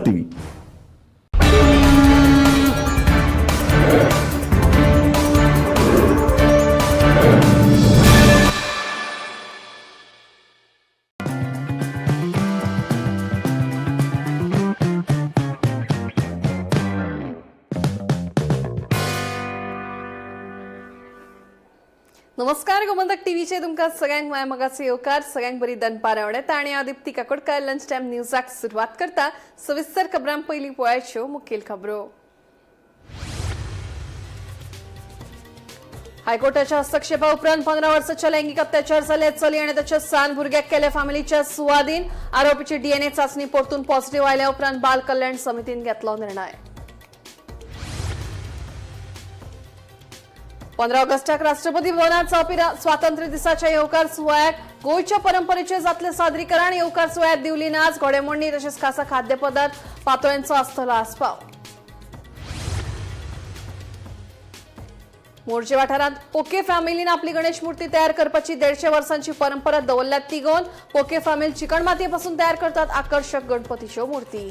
Gomantak TV. नमस्कार, गोमंतक टीव्हीचे तुमकां सगळ्यांक माय मगाचे येवकार। सगळ्यांक बरी दनपार आवडता आणि हांव दीप्ती काकोडकर लंच टायम न्यूजाक सुरवात करता। सविस्तर खबरां पयलीं पळयाच्यो मुखेल खबरो। हायकोर्टाच्या हस्तक्षेपा उपरांत 15 वर्साच्या लैंगिक अत्याचार जाल्ले चली आनी ताच्या सान भुरग्याक केले फॅमिलीच्या सुवादीन। आरोपीची डीएनए चाचणी परतून पॉझिटिव्ह आयल्या उपरांत बाल कल्याण समितीन घेतलो निर्णय। 15 ऑगस्टाक राष्ट्रपती भवनात जावपी स्वातंत्र्य दिसाच्या येवकार सुवाळ्याक गोंयच्या परंपरेचे जातले सादरीकरण। येवकार सुवाळ्यात दिवली नाच, घोडेमोडणी तशेंच खासा खाद्यपदार्थ पातोळ्यांचो आसतलो आस्पाव। मोरजे वाठारांत पोके फॅमिलीन आपली गणेश मूर्ती तयार करपाची 150 वर्सांची परंपरा दवरल्यात तिगोवन। पोके फॅमिली चिकण मातयेपासून तयार करतात आकर्षक गणपतीच्यो मूर्ती।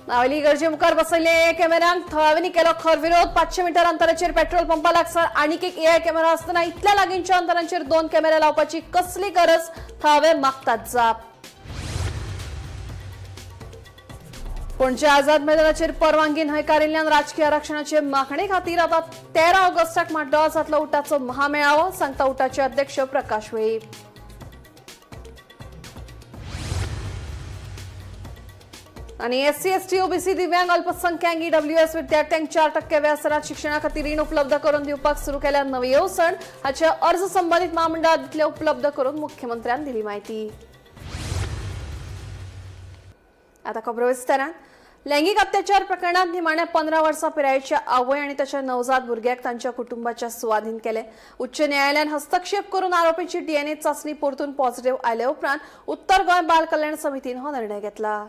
नावेली गरजे मुखार बसयल्ले एआय कॅमेऱ्यांक थळाव्यांनी केलो खर विरोध। 500 मिटर अंतराचेर पेट्रोल पंपा लागसार आनीक एक एआय कॅमेरा आसतना इतल्या लागींच्या अंतराचेर 2 कॅमेरा लावपाची कसली गरज, थळावे मागतात जाप। पणजे आझाद मैदानाचेर परवानगी न्हयकारिल्ल्यान राजकीय आरक्षणाचे मागणे खातीर आतां 13 ऑगस्टाक माड्डोळा जातलो उटाचो महामेळावो, सांगता उटाचे अध्यक्ष प्रकाश वेळीप। आणि एससी एसटी ओबीसी दिव्यांग अल्पसंख्याक ईडब्ल्यूएस विद्यार्थ्यांक 4% व्याजदरात शिक्षणा खातीर रीण उपलब्ध करून दिवपाक सुरू केल्या नवी येवजण। हाचे अर्ज संबंदीत महामंडळात दितले उपलब्ध करून मुख्यमंत्र्यान दिली माहिती। आता खबरो विस्तारान। लैंगिक अत्याचार प्रकरणात निमाण्या 15 वर्सां पिरायेच्या आवय आनी ताच्या नवजात भुरग्याक तांच्या कुटुंबाच्या सुवादीन केले। उच्च न्यायालयान हस्तक्षेप करून आरोपीची डीएनए चाचणी परतून पॉझिटिव्ह आयले उपरांत उत्तर गोंय बाल कल्याण समितीन हो निर्णय घेतला।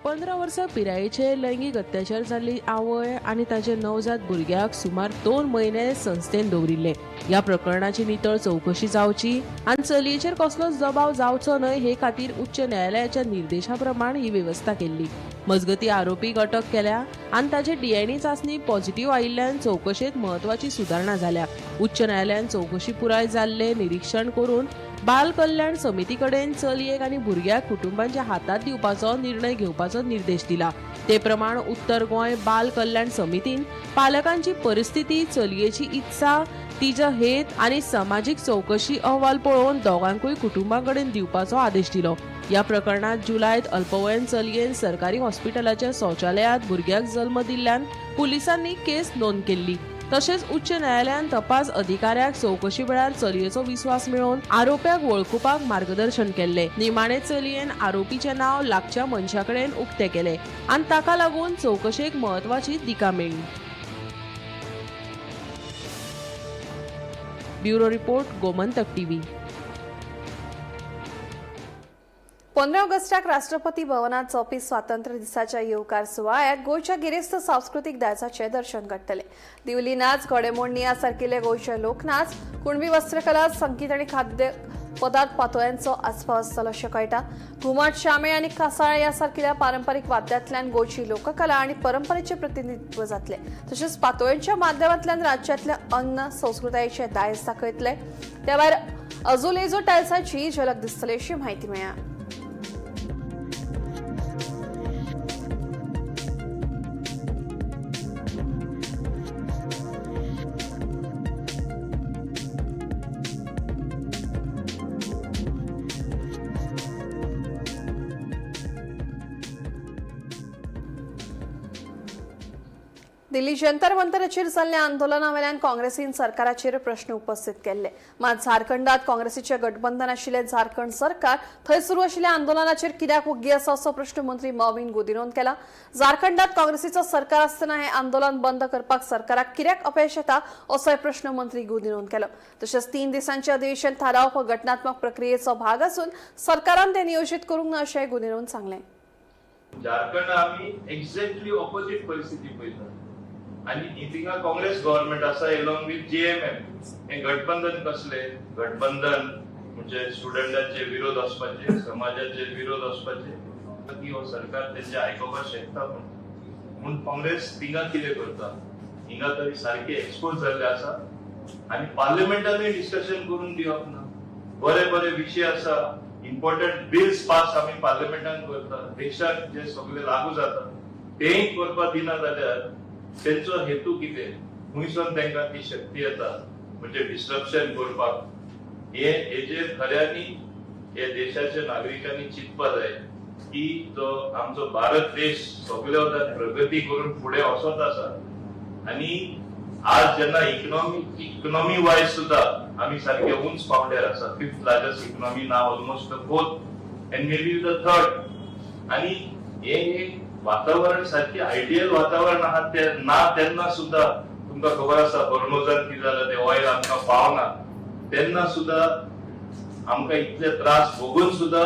15 वर्सां पिरायेचे लैंगिक अत्याचार जाल्ली आवय आनी ताचे नवजात भुरग्याक सुमार 2 म्हयने संस्थेन दवरिल्ले। ह्या प्रकरणाची नितळ चवकशी जावची आनी चलयेचेर कसलोच दबाव जावचो न्हय हे खातीर उच्च न्यायालयाच्या निर्देशा प्रमाण ही वेवस्था केल्ली। मजगती आरोपीक अटक केल्या आनी ताचे डीएनए चाचणी पॉझिटिव्ह आयिल्ल्यान चवकशेंत म्हत्वाची सुदारणा जाल्या। उच्च न्यायालयान चवकशी पुराय जाल्ले निरीक्षण करून बाल कल्याण समिती कडेन चलयेक आनी भुरग्याक कुटुंबांच्या हातात दिवपाचो निर्णय घेवपाचो निर्देश दिला। ते प्रमाण उत्तर गोंय बाल कल्याण समितीन पालकांची परिस्थिती, चलयेची इत्सा, तिजो हेत आनी समाजीक चवकशी अहवाल पळोवन दोगांकूय कुटुंबां कडेन दिवपाचो आदेश दिलो। ह्या प्रकरणात जुलयात अल्पवयीन चलयेन सरकारी हॉस्पिटलाच्या शौचालयांत भुरग्याक जल्म दिल्ल्यान पुलिसांनी केस नोंद केल्ली। तशेंच उच्च न्यायालयान तपास अधिकाऱ्याक चवकशी वेळार चलयेचो विस्वास मेळोवन आरोप्याक वळखुपाक मार्गदर्शन केल्ले। निमाणे चलयेन आरोपीचें नांव लागच्या मनशा कडेन उक्तें केलें आनी ताका लागून चवकशेक म्हत्वाची दिका मेळ्ळी। Bureau report, Gomantak TV. 15 ऑगस्टाक राष्ट्रपती भवनात जावपी स्वातंत्र्य दिसाच्या येवकार सुवाळ्यात गोंयच्या गिरेस्त सांस्कृतीक दायजाचें दर्शन घडटलें। दिवली नाच, घोडेमोडणी ह्या सारकिल्ले गोंयचे लोकनाच, कुणबी वस्त्रकला, संगीत आनी खाद्य पदार्थ पातोळ्यांचो आस्पाव आसतलो अशें कळटा। घुमट, शामेळ आनी कासाळ ह्या सारकिल्ल्या पारंपारीक वाद्यांतल्यान गोंयची लोककला आनी परंपरेचें प्रतिनिधित्व जातलें। तशेंच पातोळ्यांच्या माध्यमांतल्यान राज्यांतल्या अन्न संस्कृतायेचें दायज दाखयतले। त्या भायर अजुलेजो टायल्साची झलक दिसतली अशी म्हायती मेळ्ळ्या। दिल्ली जंतर मंतराचेर जाल्ल्या आंदोलना वेल्यान काँग्रेसीन सरकाराचेर प्रश्न उपस्थित केल्ले। मात झारखंडात काँग्रेसीचे गठबंधन आशिल्ले झारखंड सरकार थंय सुरू आशिल्ल्या आंदोलनाचेर कित्याक वग्गी आसा असो प्रश्न मंत्री मॉविन गुदिन्होन केला। झारखंडात काँग्रेसीचो सरकार आसतना हे आंदोलन बंद करपाक सरकाराक कित्याक अपेश येता असोय प्रश्न मंत्री गुदिन्होन केलो। तशेंच 3 दिसांचे अधिवेशन थारावप हो घटनात्मक प्रक्रियेचो भाग आसून सरकारान ते नियोजीत करूंक ना अशेंय गुदिन्होन सांगलें। झारखंड आमी एक्झॅक्टली ऑपोजिट परिस्थिती पळयता आनी थिंगा काँग्रेस गव्हर्नमेंट आसा एलॉंग विथ JMM। हें गठबंधन कसलें गठबंधन? म्हणजे स्टुडंटांचे विरोध आसपाचे, समाजाचे विरोध आसपाचे की हो सरकार तेंचे आयकोपाक शकता. म्हूण म्हूण काँग्रेस थिंगा कितें करता, हिंगा तरी सारके एक्सपोज जाल्ले आसा आनी पार्लमेंटानूय डिस्कशन करून दिवप ना. बरे बरे विशय आसा, इम्पॉर्टंट बिल्स पास आमी पार्लमेंटान करता, देशाक जे सगळे लागू जाता तेय करपाक दिना जाल्यार तेंचो हेतू कितें, खुंयसून तांकां ती शक्ती येता म्हणजे डिस्ट्रप्शन करपाक. हे हेजेर खऱ्यांनी हे देशाच्या नागरिकांनी चिंतपा जाय की जो आमचो भारत देश सगळे वतान प्रगती करून फुडें वचत आसा आनी आज जेन्ना इकॉनॉमी वायज सुद्धा आमी सारके उंच पावंड्यार आसा, 5th largest economy now almost the 4th and maybe the 3rd. आनी हे एक वातावरण सारकें आयडियल वातावरण आहा ते ना, तेन्ना सुद्धा तुमकां खबर आसा हॉर्मोजान कितें जालें, ते ऑयल आमकां पावना, तेन्ना सुद्धा आमकां इतले त्रास भोगून सुद्धा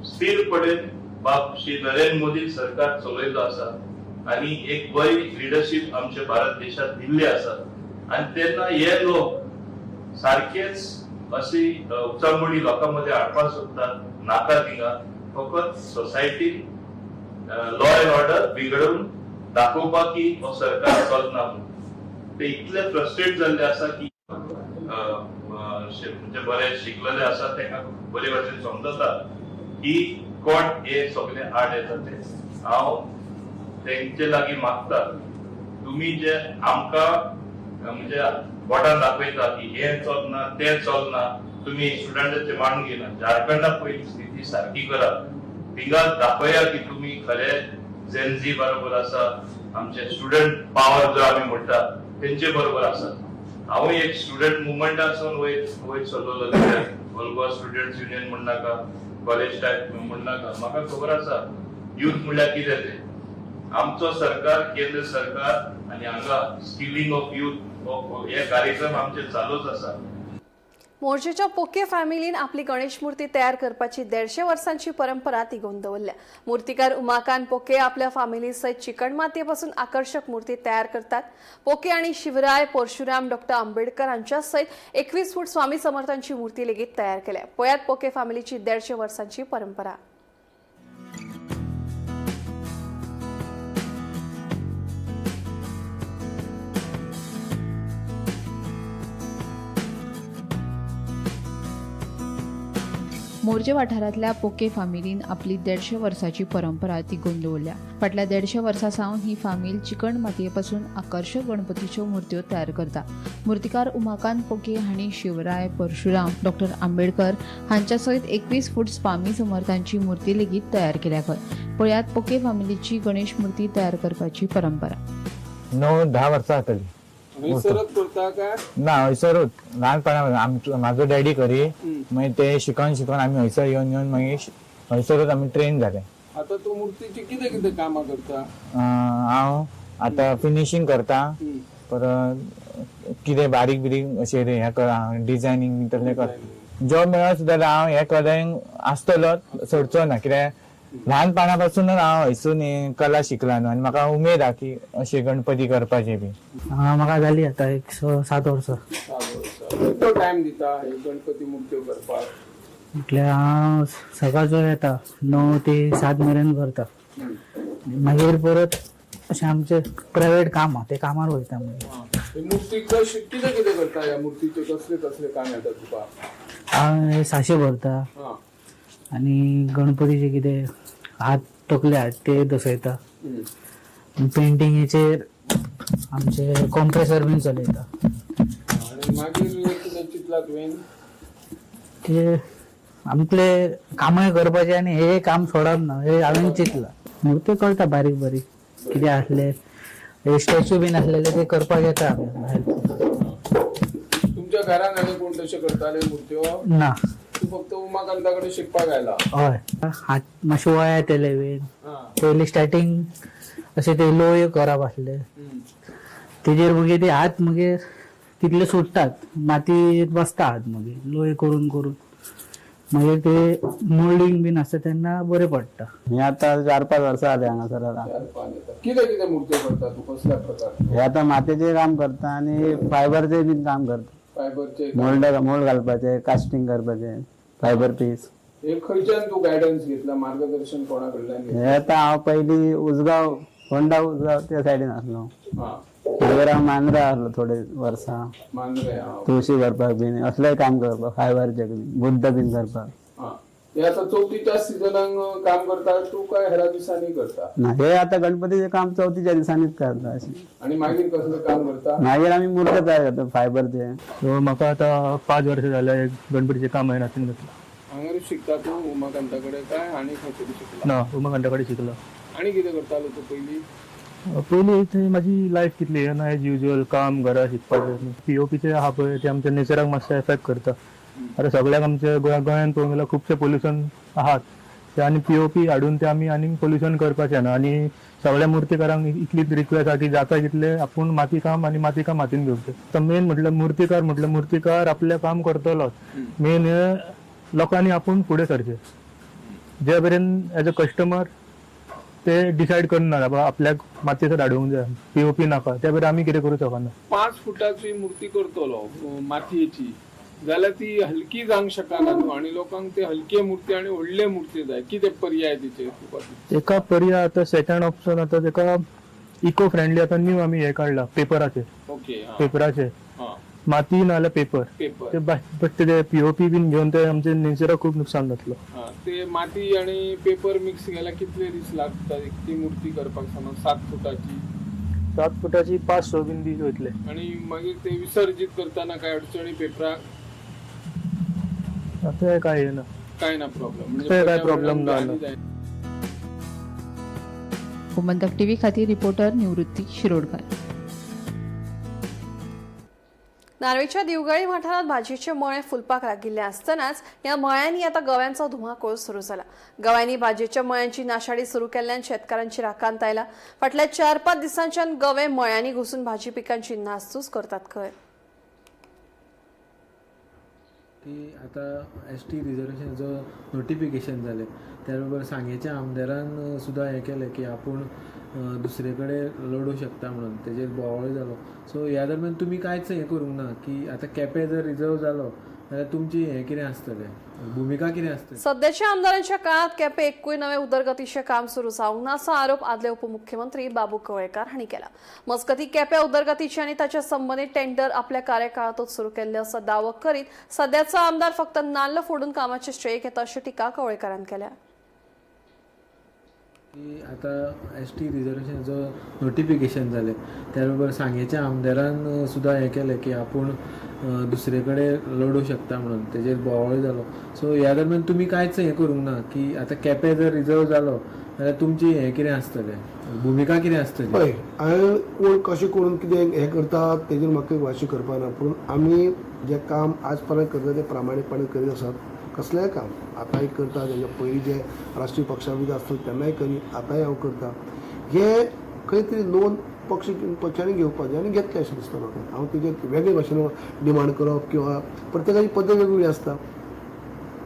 स्थिरपणे बाब श्री नरेंद्र मोदी सरकार चलयल्लो आसा आनी एक बरी लिडरशीप आमच्या भारत देशात दिल्ली आसा. आनी तेन्ना हे लोक सारकेच अशी उचांबळी लोकां मदें हाडपाक सोदतात, नाका थिंगा फकत सोसायटीन लॉ एंड ऑर्डर बिगडून दाखोवपाक की हो सरकार चलना म्हूण. ते इतले फ्रस्ट्रेट जाल्ले आसा की म्हणजे बरे शिकलेले आसा तांकां बरे भाशेन समजता की कोण हे सगळे आड येता ते. हांव तेंचे लागीं मागता, तुमी जे आमकां म्हणजे बोटान दाखयता की हें चलना तें चलना, तुमी स्टुडंटाचे मांडून घेना, झारखंडाक पयली स्थिती सारकी करा, थिंगा दाखया की तुमी खरे जेनझी बरोबर आसा, आमचे स्टुडंट पावर जो आमी म्हणटा तेंचे बरोबर आसा. हांवूय एक स्टुडंट मुवमेंटासून वयर वयर सरलेलो, ऑल गोवा स्टुडंट्स युनियन म्हणनाका, कॉलेज टायप म्हणनाका, म्हाका खबर आसा युथ म्हणल्यार कितें तें. आमचो सरकार, केंद्र सरकार आनी हांगा स्किलिंग ऑफ युथ हे कार्यक्रम आमचे चालूच आसा. मोरजेच्या पोके फॅमिलीन आपली गणेश मूर्ती तयार करपाची 150 वर्सांची परंपरा तिगोवन दवरल्या. मूर्तिकार उमाकांत पोके आपल्या फॅमिली सयत चिकण मातयेपासून आकर्षक मूर्ती तयार करतात. पोके आणि शिवराय, परशुराम, डॉक्टर आंबेडकर हांच्या सयत 21 फूट स्वामी समर्थांची मूर्ती लेगीत तयार केल्या. पळयात पोके फॅमिलीची 150 वर्सांची परंपरा. मोरजे वाठारांतल्या पोके फामिलीन आपली 150 वर्साची परंपरा तिगोवन दवरल्या. फाटल्या 150 वर्सां सावन ही फामील चिकण मातये पासून आकर्शक गणपतीच्यो मुर्त्यो तयार करता. मूर्तिकार उमाकांत पोके हांणी शिवराय, परशुराम, डॉक्टर आंबेडकर हांच्या सयत 21 फूट स्वामी समर्थांची मूर्ती लेगीत तयार केल्या खंय. पळयात पोके फामिलीची गणेश मूर्ती तयार करपाची परंपरा. 9-10 वर्सां जातली. हयसरच करता काय? ना, हयसरूच ल्हानपणा आमचो म्हाजो डॅडी करी, मागीर ते शिकोन शिकोन आमी हयसर येवन येवन मागीर हयसरूच आमी ट्रेन जाले. आता तूं मुर्तीची कितें कितें कामां करता? हांव आतां फिनिशींग करता, परत कितें बारीक बिरीक अशें हें डिजायनींग बी तसलें करता. जॉब मेळत सुद्दां जाल्यार हांव हे कलेन आसतलोच, सोडचो ना, कित्याक ल्हानपणा पासूनच हांव हयसून ही कला शिकला न्हू आनी म्हाका उमेद आहा की अशें गणपती करपाचे बी. म्हाका जाली आतां एक 6-7 वर्सां. 7 वर्सां. कितलो टायम दिता हे गणपती मुर्त्यो करपाक? म्हटल्यार हांव सकाळचो येता 9 ते 7 मेरेन करता, मागीर परत अशें आमचें प्रायवेट काम आहा ते कामार वयता. मागीर मूर्ती कशी कितें कितें करता? ह्या मुर्तीचे कसले कसले काम येता तुका? हांव सांशे भरता आनी गणपतीचे कितें हात तकले हात ते दसयता. पेंटिंगेचेर आमचे कॉम्प्रेसर बीन चलयता. आनी मागीर कितें चिंतला तुवें? ते आमतले कामय करपाचें आनी हे काम सोडप ना हे हांवें चिंतलां. मूर्ती करता बारीक बारीक कितें आसले स्टॅच्यू बीन आसलेले ते करपाक येता भायर. तुमच्या घरान आनी कोण तशें करताले मुर्त्यो? ना. तूं फक्त उमाकांता कडेन शिकपाक आयला? हय, हात मातशे वया येतले बीन. पयलीं स्टार्टींग अशें ते लोय करप आसले, तेजेर मागीर ते हात मागीर तितले सुट्टात, माती बसता हात, मागीर लोय करून करून मागीर ते मोल्डिंग बीन आसता तेन्ना बरें पडटा. हे आता 4-5 वर्सां जाले हांगासर. 4-5 येता. कितें कितें मुर्त्यो करता तूं, कसल्या प्रकार? हे आता मातयेचे काम करता आनी फायबरचे बीन काम करता. फायबरचे मोल्ड मोल्ड घालपाचे, कास्टिंग करपाचे, फायबर पीस. हे खंयच्यान तूं गायडन्स घेतला, मार्गदर्शन कोणा कडल्यान घेतला? हे आतां हांव पयलीं उजगांव, होंडा उजगांव त्या सायडीन आसलो. मागीर हांव मांद्रा आसलो थोडे वर्सां. मांद्रे, हा. तुळशी करपाक बीन, असलेय काम करपाक, फायबरचे बीन, बुद्ध बीन करपाक. हा, हे आता चवथीच्या सिजनाक काम करता तूं काय हेरा दिसांनी करता? ना, हे आतां गणपतीचें काम चवथीच्या दिसांनीच करता अशें. आणि मागीर कसलें काम करता? मागीर आमी मूर्त तयार करता फायबरचे. सो म्हाका आतां 5 वर्सां जाल्या गणपतीचें काम हांवें हातीन घेतलां. हांगारूच शिकता तूं उमाकांता कडेन काय आनी खंय तरी शिकला? ना, उमाकांता कडेन शिकलो. आनी कितें करतालो तूं पयलीं? पयलीं थंय म्हाजी लायफ कितली ना, एज युजल काम, घरा, शिकपाचें. पीओपीचें आहा पळय तें आमच्या नेचराक मातशें एफेक्ट करता. आतां सगळ्याक आमच्या गोंयांत पळोवंक गेल्यार खुबशें पोल्युशन आहात ते, आनी पीओपी हाडून ते आमी आनीक पोल्युशन करपाचें ना. आनी सगळ्या मुर्तीकारांक इतलीच रिक्वेस्ट आहा की जाता तितलें आपूण माती काम आनी माती काम हातीन घेवचें. आतां मेन म्हटल्यार मुर्तीकार, म्हटल्यार मुर्तीकार आपलें काम करतलोच, मेन हें लोकांनी आपूण फुडें सरचें. जे मेरेन एज अ कस्टमर ते डिसायड करना बाबा आपल्याक मातयेचो धाडूंक जाय, पीओपी नाका, त्या मेरेन आमी कितें करूं शकना. 5 फुटाची मूर्ती करतलो मातयेची जाल्यार ती हलकी जावंक शकना न्हू, आनी लोकांक ते हलके मूर्ती आनी व्हडले मूर्ती जाय. कितें पर्याय तिचेर तुका? तेका पर्याय आतां सेकंड ऑप्शन, आतां तेका इको फ्रेंडली आतां न्यू आमी हें काडला पेपराचेर. ओके हा पेपराचेर, हा माती ना जाल्यार पेपर. पेपर. ते बट ते पीओपी बीन घेवन ते आमचे नेचराक खूब नुकसान जातलो. हा, ते माती आणि पेपर मिक्स केल्यार कितले दीस लागता एक ती मूर्ती करपाक, समज 7 फुटाची? 7 फुटाची 5-6 बीन दीस वयतले. आणि मागीर ते विसर्जित करताना काय अडचणी पेपराक? आतां काय येना. काय ना प्रॉब्लेम म्हणजे? ते काय problem ना. आनी जायना. गोमंतक टीव्ही खातीर रिपोर्टर निवृत्ती शिरोडकर. नार्वेच्या दिवगळी वाठारांत भाजयेचे मळे फुलपाक लागिल्ले आसतनाच ह्या मळ्यांनी आतां गव्यांचो धुमाकूळ सुरू जाला. गव्यांनी भाजयेच्या मळ्यांची नाशाडी सुरू केल्ल्यान शेतकारांची राकांत आयला. फाटल्या 4-5 दिसांच्यान गवे मळ्यांनी घुसून भाजी पिकांची नासधूस करतात खंय. की आतां एस टी रिजर्वेशनाचो नोटिफिकेशन जालें, त्या बरोबर सांगेच्या आमदारान सुद्दां हें केलें की आपूण दुसरे कडेन लडूं शकता म्हणून, तेजेर बोवाळूय जालो. सो ह्या दरम्यान तुमी कांयच हें करूंक ना की आतां केपें जर रिजर्व जालो जाल्यार तुमची हें कितें आसतलें, भुमिका कितें आसतली? सध्याच्या आमदारांच्या काळात केपें एकूय नवें उदरगतीचें काम सुरू जावंक ना असो आरोप आदले उपमुख्यमंत्री बाबू कवळेकार हांणी केला. मजगतीं केपें उदरगतीचे आनी ताच्या संबंदीत टेंडर आपल्या कार्यकाळांतूच सुरू केल्ले असो दावो करीत सध्याचो आमदार फक्त नाल्ल फोडून कामाचें श्रेय घेता अशी टिका कवळेकारान केल्या. की आतां एस टी रिजर्वेशनाचो नोटिफिकेशन जालें, त्या बरोबर सांगेच्या आमदारान सुद्दां हें केलें की आपूण दुसरे कडेन लडूं शकता म्हणून, तेजेर बोवाळूय जालो. सो ह्या दरम्यान तुमी कांयच हें करूंक ना की आतां केपें जर रिजर्व जालो जाल्यार तुमची हें कितें आसतलें, भुमिका कितें आसतली? पळय, हांवें कोण कशें करून कितें हें करता तेजेर म्हाका भाश्य करपा ना, पूण आमी जें काम आज पर्यंत करता तें प्रामाणीकपणान करीत आसात. कसलेंय काम आतांय करता, तेज्या पयलीं जे राष्ट्रीय पक्षा भितर आसता तेन्नाय करी, आतांय हांव करता. हें खंय तरी नोंद पक्षांनी घेवपाक जाय आनी घेतलें अशें दिसता म्हाका. हांव तेजेर वेगळे भाशेन डिमांड करप किंवा प्रत्येकाची पद्दत वेगवेगळी आसता.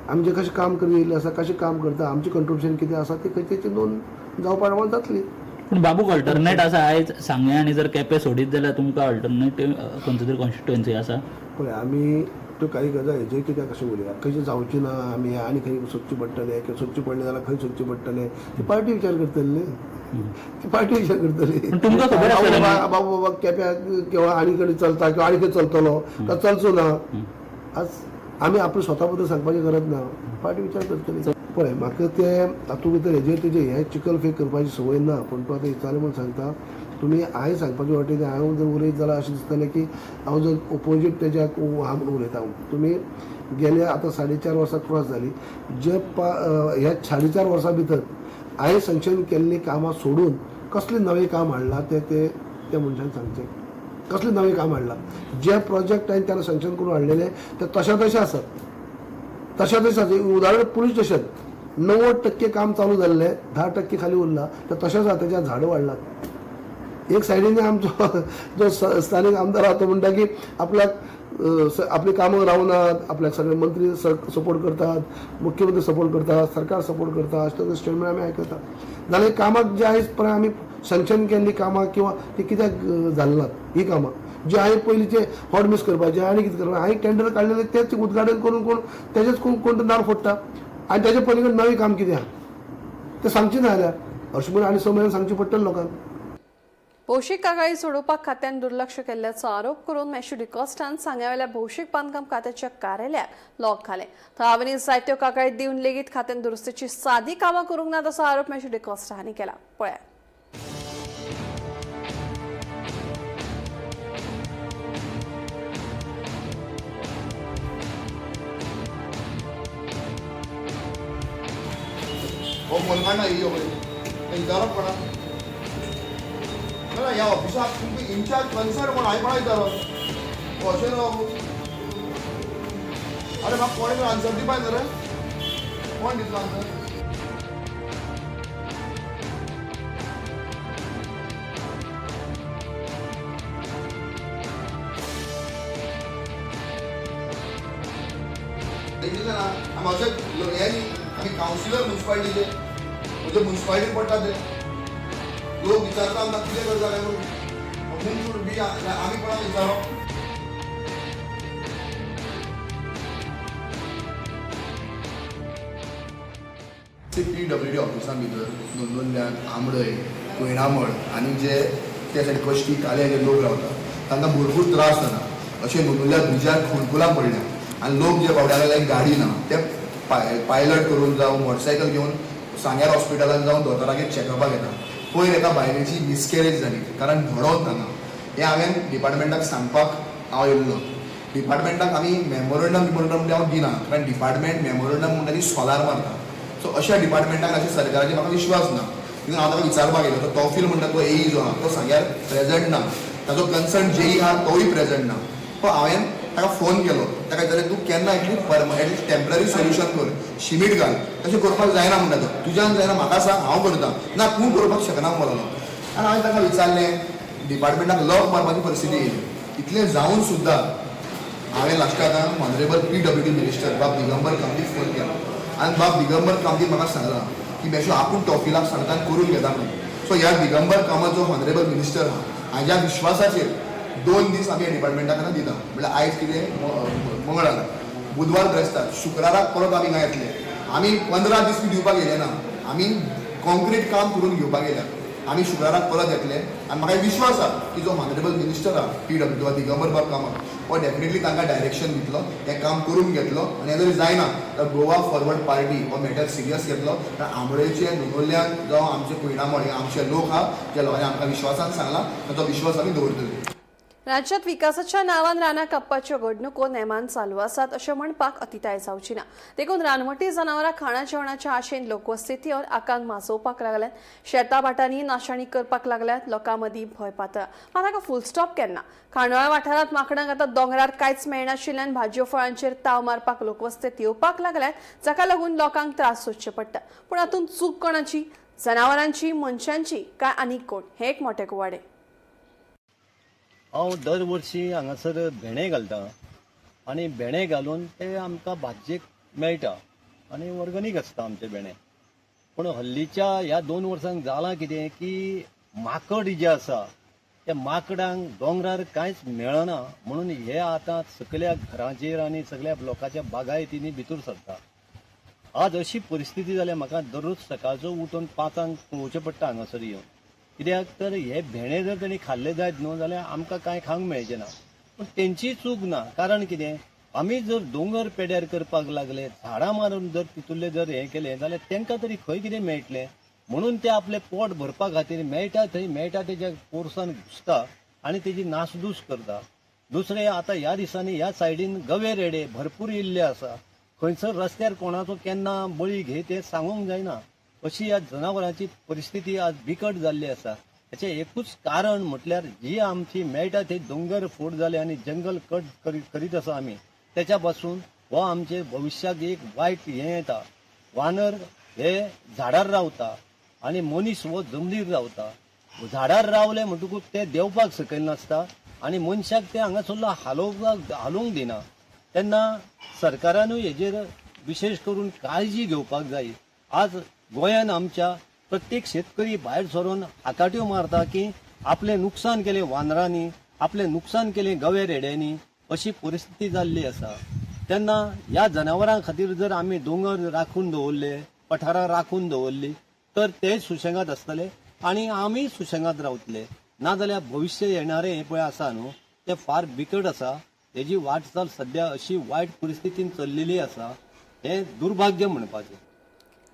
आमी जें कशें काम करीत येयल्लें आसा, कशें काम करता, आमचें कंट्रिब्युशन कितें आसा तें खंय तेची नोंद जावपा प्रमाण जातली. पूण बाबूक अल्टरनेट आसा आयज सांगें आनी जर केपें सोडीत जाल्यार तुमकां अल्टरनेट खंयचो तरी कॉन्स्टिट्युएन्सी आसा? पळय, आमी त्यो काही गजाल हेजेर कित्याक कशें उलया, खंयचें जावचें ना, आमी आनी खंय सोदचें पडटलें किंवा सोदचें पडलें जाल्यार खंय सोदचें पडटलें, ती पार्टी विचार करतली न्ही, ती पार्टी विचार करतली. पूण तुमकां खबर आसतलें न्ही? बाबू बाबा केप्याक किंवा आनी कडेन चलता किंवा आनी खंय चलतलो काय चलचो ना, आज आमी आपल्या स्वता बद्दल सांगपाची गरज ना, पार्टी विचार करतली. पळय, म्हाका तें तातूंत भितर हेजेर तेजें हें चिकल फेक करपाची संवय ना, पूण तूं आतां विचारलें म्हूण सांगता. तुमी हांवें सांगपाचे वाटेन हांव जर उलयत जाल्यार अशें दिसतलें की हांव जर ओपोजीट तेज्या आहा म्हणून उलयता. तुमी गेले आतां 4.5 वर्सां क्रॉस जाली, जे ह्या 4.5 वर्सां भितर हांवें सँक्शन केल्लीं कामां सोडून कसलें नवें काम हाडलां तें ते त्या मनशान सांगचें. कसलें नवें काम हाडलां? जे प्रोजेक्ट हांवें तेन्ना सँक्शन करून हाडलेले ते तशें तशें आसात, तशें तशें आसा. उदाहरण, पुलीस स्टेशन 90% काम चालू जाल्लें, 10% खाली उरलां, तें तशेंच आसा, तेज्या झाडां वाडलात. एक सायडीन आमचो जो स्थानीक आमदार आहा तो म्हणटा की आपल्याक आपली कामां रावनात, आपल्याक सगळे मंत्री सपोर्ट करतात, मुख्यमंत्री सपोर्ट करतात, सरकार सपोर्ट करता, अशें तरेचें स्टेटमेंट आमी आयकता. जाल्यार कामाक जे आयज पर्यंत आमी सँक्शन केल्लीं कामां किंवा ती कित्याक जाली नात ही कामां, जे हांवें पयलीं जे हॉट मिक्स करपाचें आनी कितें करपाचें, हांवें टेंडर काडलेलें तेच उद्घाटन करून कोण तेजेच कोण कोण नाल फोडटा आनी तेजे पलीकडे नवें काम कितें आहा तें सांगचें ना जाल्यार अशें म्हणून आनी 6 म्हयन्यान सांगचें पडटलें लोकांक. भौशीक कागाळी सोडोवपाक खात्यान दुर्लक्ष केल्ल्याचो आरोप करून मॅश्यू डिकॉस्टान सांग्यावेल्या भौशीक बांदकाम खात्याच्या कार्यालयाक लॉक घालें. थळाव्यांनी जायत्यो कागाळी दिवन लेगीत खात्यान दुरुस्तीची सादी कामां करूंक नात असो आरोप मॅश्यू डिकॉस्टा हांणी केला. पळयात. हो फोन काडना येयो पळय विचारप कोणा ना ह्या ऑफिसाक तुमकां इन्चार्ज कन्सर्न कोण हांवें कोणा विचारप अशें न्हू बाबू. अरे म्हाका कोणें आन्सर दिवपाक जाय रे, कोण दितलो आन्सर? ना आमी अशें हें न्ही, आमी कावन्सिलर मुन्सिपालिटीचे, म्हणजे मुन्सिपालिटीन पडटा ते लोक विचारता आमकां कितें करता काय म्हणून should be आमी कोणाक विचारप? पी डब्ल्यू डी ऑफिसा भितर नोंदवल्ल्यान आमडय, कोयणामळ आनी जे त्या सायड कश्टी काले जे लोक रावता तांकां भरपूर त्रास जाता. अशें नोंदवल्ल्या ब्रिजार खुणकुलां पडल्या आनी लोक जे बावड्याक गाडी ना ते पायलट करून जावं मोटरसायकल घेवन सांग्यार हॉस्पिटलान जावन दोतोरागेर चॅकअपाक येता. पयर एका बायलेची मिसकॅरेज जाली कारण धडोन तांगा. हें हांवें डिपार्टमेंटाक सांगपाक हांव येयल्लो. डिपार्टमेंटाक आमी मेमोरंडम बिमोरंडम हांव दिना कारण डिपार्टमेंट मेमोरंडम म्हणटा ती सोलार मारता. सो अशा डिपार्टमेंटाक अशा सरकाराचेर म्हाका विश्वास ना. तितून हांव ताका विचारपाक येयलो. तो तोफील म्हणटा तो एई जो आहा तो सांग्यार प्रेजंट ना, ताजो कन्सर्न जेई आहा तोवूय प्रेजंट ना. सो हांवें ताका फोन केलो, ताका विचारलें तूं केन्ना एटलिस्ट टेम्पररी सोल्युशन कर, शिमीट घाल, तशें करपाक जायना म्हणटा तो, तुज्यान जायना म्हाका सांग हांव करता, ना तूं करपाक शकना म्हणलो. आनी हांवें ताका विचारलें, डिपार्टमेंटाक लॉक मारपाची परिस्थिती येयली. इतलें जावन सुद्दां हांवें लास्टाक ऑनरेबल PWD minister बाब दिगंबर कामतीक फोन केलो आनी बाब दिगंबर कामतीन म्हाका सांगलां की बेशो आपूण टॉफिलाक सांगता आनी करून घेता म्हणून. सो ह्या दिगंबर कामत जो ऑनरेबल मिनिस्टर आहा हाज्या विश्वासाचेर 2 दीस आमी ह्या डिपार्टमेंटाक आतां दिता. म्हणल्यार आयज कितें मंगळार, बुधवार ब्रेस्तार, शुक्राराक परत आमी हांगा येतले. आमी 15 दीस बी दिवपाक येयले ना, आमी कॉन्क्रीट काम करून घेवपाक येयल्या. आमी शुक्राराक परत येतले आनी म्हाका विश्वास आहा की जो ऑनरेबल मिनिस्टर आहा PW Digambar बाब कामत हो डेफिनेटली तांकां डायरेक्शन दितलो, हें काम करून घेतलो. आनी हें जरी जायना तर गोवा फॉरवर्ड पार्टी हो मॅटर सिरियस घेतलो. कारण आमोरेचे नोंदवल्ल्यान जावं आमचे कोयणामळ हे आमचे लोक आहा ज्या लोकांनी आमकां विश्वासान सांगलां ताचो विश्वास आमी दवरतले. राज्यात विकासाच्या नावान रानां कापपाच्यो घडणुको नेमान चालू आसात अशें म्हणपाक अतिताय जावची ना. देखून रानवटी जनावरां खाणा जेवणाच्या आशेन लोकवस्तींत येवन आकांत माजोवपाक लागल्यात, शेतां भाटांनी नाशाणी करपाक लागल्यात, लोकां मदीं भंय पातळ्ळा. मात हाका फुल स्टॉप केन्ना? खांडोळा वाठारांत माकडांक आतां दोंगरार कांयच मेळनाशिल्ल्यान भाजयो फळांचेर ताव मारपाक लोकवस्तींत येवपाक लागल्यात, जाका लागून लोकांक त्रास सोंसचे पडटा. पूण हातूंत चूक कोणाची? जनावरांची, मनशांची काय आनीक कोण? हें एक मोटें कुवाडें. हांव दरवर्षी हांगासर भेंडे घालता आनी भेंडे घालून ते आमकां भाजयेक मेळटा आनी ऑर्गेनीक आसता आमचे भेंडे. पूण हल्लीच्या ह्या 2 वर्सांक जालां कितें की माकड जे आसा त्या माकडांक दोंगरार कांयच मेळना म्हणून हे आतां सगल्या घरांचेर आनी सगल्या लोकांच्या बागायतींनी भितर सरता. आज अशी परिस्थिती जाल्या म्हाका दररोज सकाळचो उठून 5 पळोवचें पडटा हांगासर येवन. कित्याक तर हे भेंडे जर तेणी खाल्ले जायत न्हू जाल्यार आमकां कांय खावंक मेळचें ना. पूण तेंची चूक ना, कारण कितें आमी जर दोंगर पेड्यार करपाक लागले, झाडां मारून जर तितूंतलें जर हें केलें जाल्यार तेंकां तरी खंय कितें मेळटलें म्हणून ते आपलें पोट भरपा खातीर मेळटा थंय मेळटा तेज्या पोरसान घुसता आनी तेजी नासधूस करता. दुसरें आतां ह्या दिसांनी ह्या सायडीन गवे रेडे भरपूर येयल्ले आसा, खंयसर रस्त्यार कोणाचो केन्ना बळी घे तें सांगूंक जायना. अशी ह्या जनावरांची परिस्थिती आज बिकट जाल्ली आसा. हाचें एकूच कारण म्हटल्यार जी आमची मेळटा ते दोंगर फोड जाले आनी जंगल कट करीत आसा आमी, तेच्या पासून हो आमचे भविश्याक एक वायट हें येता. वानर हे झाडार रावता आनी मनीस हो जमनीर रावता. झाडार रावले म्हणटकूच ते देंवपाक सकयल नासता आनी मनशाक ते हांगासरलो हालोवंक दिना. तेन्ना सरकारानूय हेजेर विशेश करून काळजी घेवपाक जाय. आज गोंयान आमच्या प्रत्येक शेतकरी भायर सरून आकाट्यो मारता की आपलें नुकसान केलें वानरांनी, आपलें नुकसान केलें गवे रेड्यांनी, अशी परिस्थिती जाल्ली आसा. तेन्ना ह्या जनावरां खातीर जर आमी दोंगर राखून दवरले, पठारां राखून दवरली तर ते सुशेगाद आसतले आनी आमी सुशेगाद रावतले. नाजाल्यार भविश्य येणारें हें पळय आसा न्हू, तें फार बिकट आसा. हेजी वाटचाल सद्या अशी वायट परिस्थितीन चल्लेली आसा, हें दुर्भाग्य म्हणपाचें.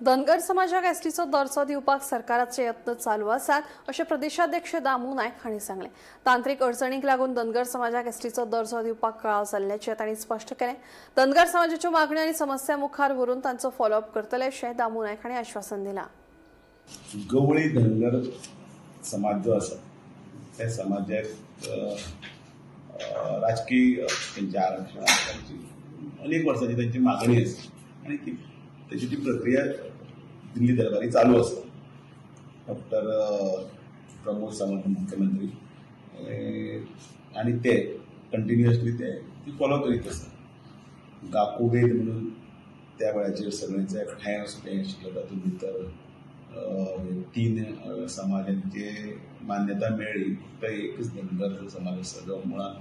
धनगर समाजाक एसटीचो दर्जो दिवपाक सरकाराचे यत्न चालू आसात अशें प्रदेशाध्यक्ष दामू नायक हांणी सांगलें. तांत्रिक अडचणीक लागून धनगर समाजाक एसटीचो दर्जो दिवपाक कळाव जाल्ल्याचें तांणी स्पश्ट केलें. धनगर समाजाच्यो मागण्यो आनी समस्या मुखार व्हरून तांचो फॉलोअप करतले अशें दामू नायक हांणी आश्वासन दिलां. गवळी धनगर समाज जो आसा त्या समाजाक राजकीय तेंच्या आरक्षणाची अनेक वर्सांची तांची मागणी आसा आनी ती तेची ती प्रक्रिया दिल्ली दरबारी चालू आसा. डॉक्टर प्रमोद सावंत मुख्यमंत्री आनी ते कंटिन्युअसली ते ती फॉलो करीत आसा. गाकुवेद म्हणून त्या वेळाचेर सगळ्यांचे एकठांय असो तें आशिल्लो, तातूंत भितर 3 समाजांची मान्यता मेळ्ळी. फक्त एकच धनगर समाज आसा जो मुळांत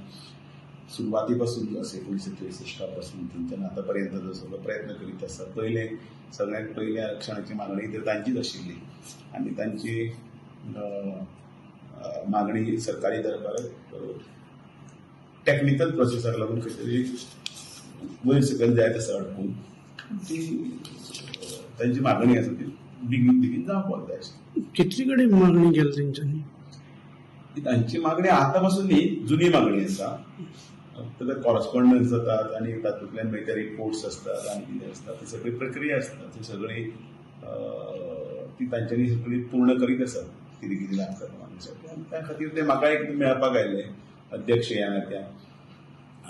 सुरवाती पासून जो आसा 1963 पासून थंयच्यान आतां पर्यंत जो सगळो प्रयत्न करीत आसा. पयले सगळ्यांत पयले आरक्षणाची मागणी तर तांचीच आशिल्ली आनी तांची मागणी सरकारी दरबारात टॅक्निकल प्रोसेसाक लागून खंय तरी वयर सकयल जायत आसा अडकून, ती तांची मागणी आसा ती बेगीन बेगीन जावपाक जाय आशिल्ली. कितली कडेन मागणी केली तेंच्यांनी? तांची मागणी आतां पासून न्ही, जुनी मागणी आसा. कॉरस्पॉन्डन्स जातात आनी तातूंतल्यान मागीर ते रिपोर्ट्स आसतात आनी कितें आसता ती सगळी प्रक्रिया आसता, ती सगळी ती तांच्यांनी सगळी पूर्ण करीत आसात कितें कितें लागता आनी त्या खातीर ते म्हाका एक मेळपाक आयले अध्यक्ष ह्या नात्यान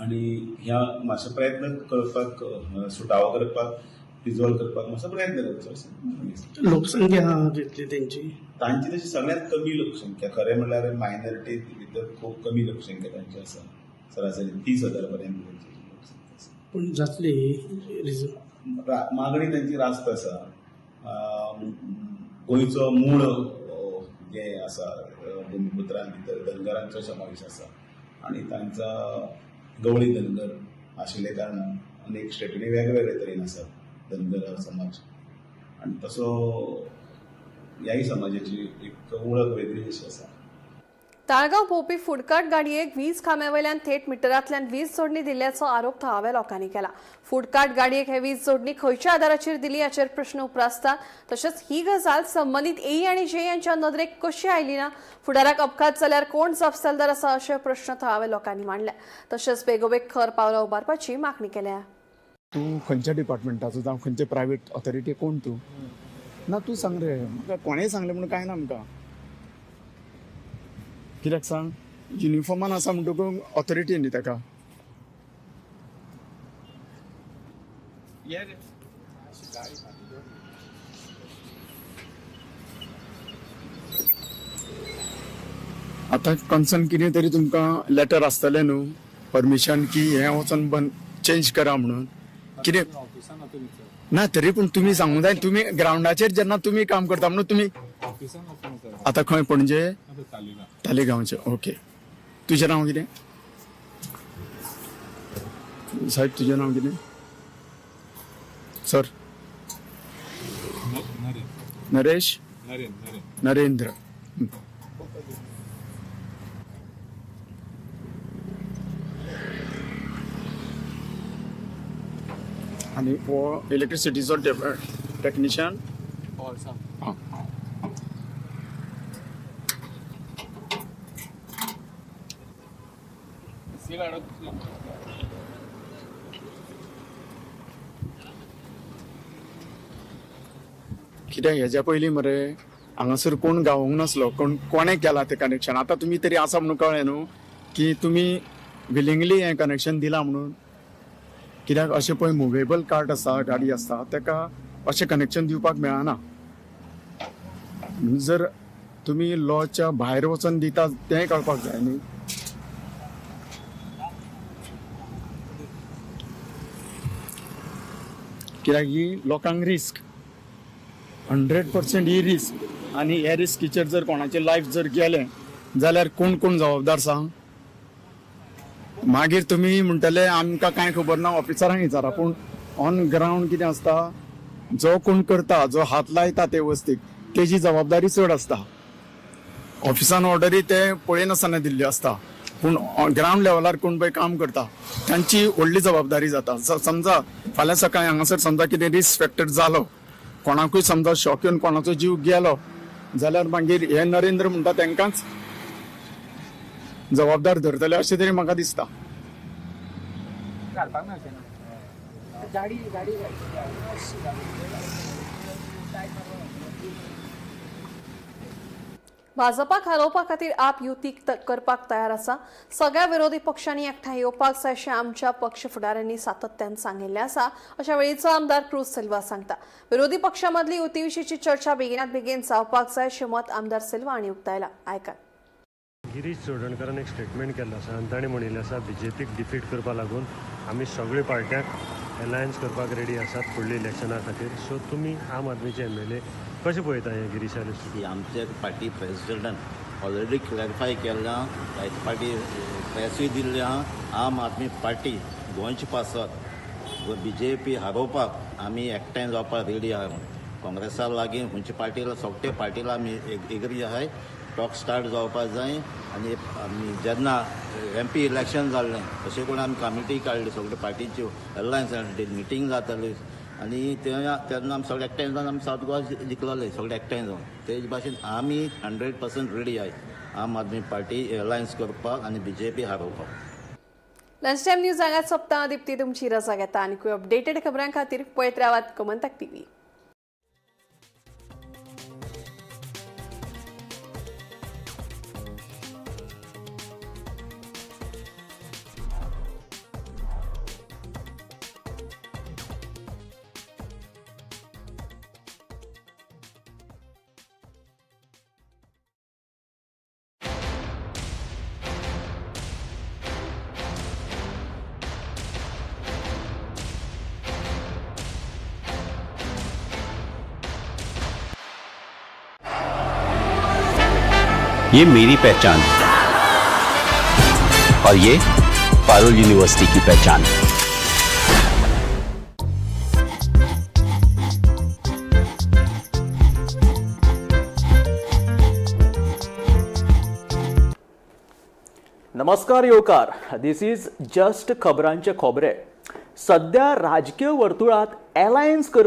आनी ह्या मातसो प्रयत्न करपाक, सुटावो करपाक, रिजॉल्व करपाक मातसो प्रयत्न करचो असो. लोकसंख्या कितली तेंची? तांची तशी सगळ्यांत कमी लोकसंख्या, खरें म्हणल्यार मायनॉरिटी भितर खूब कमी लोकसंख्या तांची आसा, सरासरी 30,000 पर्यंत तांची लोकसंख्या आसा. पूण जातली मागणी तांची रास्त आसा. गोंयचो मूळ जे आसा भुमिपुत्रां भितर धनगरांचो समावेश आसा आनी तांचा गवळी धनगर आशिल्ल्या कारणान अनेक स्टेटींनी वेगवेगळे तरेन आसा धनगर समाज आनी तसो ह्याय समाजाची एक वळख वेगळी अशी आसा. ताळगांव भोंवपी फूडकार्ट गाडयेक वीज खांब्यावयल्यान थेट मिटरांतल्यान वीज जोडणी दिल्ल्याचो आरोप थळाव्या लोकांनी केला. फूडकार्ट गाडयेक हे वीज जोडणी खंयच्या आदाराचेर दिली हाचेर प्रश्न उप्रासतात. तशेंच ही गजाल संबंदीत ए आनी जे यांच्या नदरेक कशी आयली ना, फुडाराक अपघात जाल्यार कोण जापसालदार आसा अशे प्रश्न थळाव्या लोकांनी मांडले. तशेंच बेगोबेग खर पावलां उबारपाची मागणी केल्या. तूं खंयच्या डिपार्टमेंटाचो जावं खंयचे प्रायवेट ऑथॉरिटी कोण तूं ना तूं सांग रे म्हाका. कोणेंय सांगलें म्हणून कांय ना आमकां. कित्याक सांग, युनिफॉर्मान आसा म्हणटकूच ऑथॉरिटी न्ही ताका. आतां कन्सर्न कितें तरी तुमकां लेटर आसतलें न्हू परमिशन की हें वचोन बंद चेंज करा म्हणून कितें ना तरी पूण तुमी सांगूंक जाय. तुमी ग्रावंडाचेर जेन्ना तुमी काम करता म्हणून तुमी आतां खंय पणजे तालिगांवचे. ओके, तुजें नांव कितें साहेब? तुजें नांव कितें सर? नरेश नरेंद्र. आनी हो इलेक्ट्रिसिटीचो टेक्निशियन. हां, कित्याक हेज्या पयलीं मरे हांगासर कोण गावोंक नासलो, कोण कोणें केलां तें कनेक्शन. आतां तुमी तरी आसा म्हणून कळ्ळें न्हू की तुमी विलिंगली हें कनेक्शन दिलां म्हणून. कित्याक अशें पळय मुवेबल कार्ट आसा, गाडी आसता, ताका अशें कनेक्शन दिवपाक मेळना. जर तुमी लॉच्या भायर वचून दिता तेंय कळपाक जाय न्ही. कित्याक ही लोकांक रिस्क 100% ही रिस्क आनी ह्या रिस्कीचेर जर कोणाचें लायफ जर गेलें जाल्यार कोण कोण जबाबदार सांग. मागीर तुमी म्हणटले आमकां कांय खबर ना, ऑफिसरांक विचारा. पूण ऑन ग्रावंड कितें आसता, जो कोण करता, जो हात लायता ते वस्तीक, तेजी जबाबदारी चड आसता. ऑफिसान ऑर्डरी ते पळयनासतना दिल्ल्यो आसता, पूण ग्रावंड लेवलार कोण पळय काम करता तांची व्हडली जबाबदारी जाता. समजा फाल्यां सकाळी हांगासर समजा कितें रिस्क फॅक्टर जालो, कोणाकूय समजा शॉक येवन कोणाचो जीव गेलो जाल्यार मागीर हे नरेंद्र म्हणटा तांकांच जबाबदार धरतले अशें तरी म्हाका दिसता. भाजपाक हारोवपा खातीर आप युती करपाक तयार आसा. सगळ्या विरोधी पक्षांनी एकठांय येवपाक जाय अशें आमच्या पक्ष फुडाऱ्यांनी सातत्यान सांगिल्लें आसा, अशें वेळीचो आमदार क्रूज सिल्वा सांगता. विरोधी पक्षां मदली युती विशींची चर्चा बेगिनात बेगीन जावपाक जाय अशें मत आमदार सिल्वा हांणी उक्तायलां. आयकात. गिरीश चोडणकारान एक स्टेटमेंट केल्लो आसा आनी ताणें म्हणिल्लें आसा, बीजेपीक डिफीट करपा लागून आमी सगळे पार्ट्यांक अलायन्स करपाक रेडी आसात फुडल्या इलेक्शना खातीर. सो तुमी आम आदमीचे एमएलए कशें पळयता हें गिरीशाले? की आमचे पार्टी प्रेसिडेंटान ऑलरेडी क्लॅरिफाय केल्लें आहा, जायते पार्टी प्रेसूय दिल्लें आहा. आम आदमी पार्टी गोंयचे पासत बीजेपी हारोवपाक आमी एकठांय जावपाक रेडी आहा. काँग्रेसा लागीं खंयच्या पार्टीला, सगळे पार्टीला आमी एग्री आहाय. टॉक स्टार्ट जावपाक जाय. आनी आमी जेन्ना एमपी इलेक्शन जाल्लें तशें करून आमी कमिटी काडली, सगळे पार्टीच्यो अलायन्स मिटींग जाताली आनी तेन्ना आमी सगळे एकठांय जावन आमी सावथ गोवा जिखलोले सगळे एकठांय जावन. तेज भाशेन आमी 100% रेडी आहाय आम आदमी पार्टी अलायन्स करपाक आनी बीजेपी हारोवपाक. लंच टायम न्यूज हांगाच सोंपता. दीप्ती तुमची रजा घेता आनी अपडेटेड खबरां खातीर पळयत रावात गोमंतक टीव्ही. ये मेरी पहचान और ये पारुल यूनिवर्सिटी की पहचान। नमस्कार येवकार, this is just खबरांचे खबरे. सध्या राजकीय वर्तुळात अलायन्स करपाक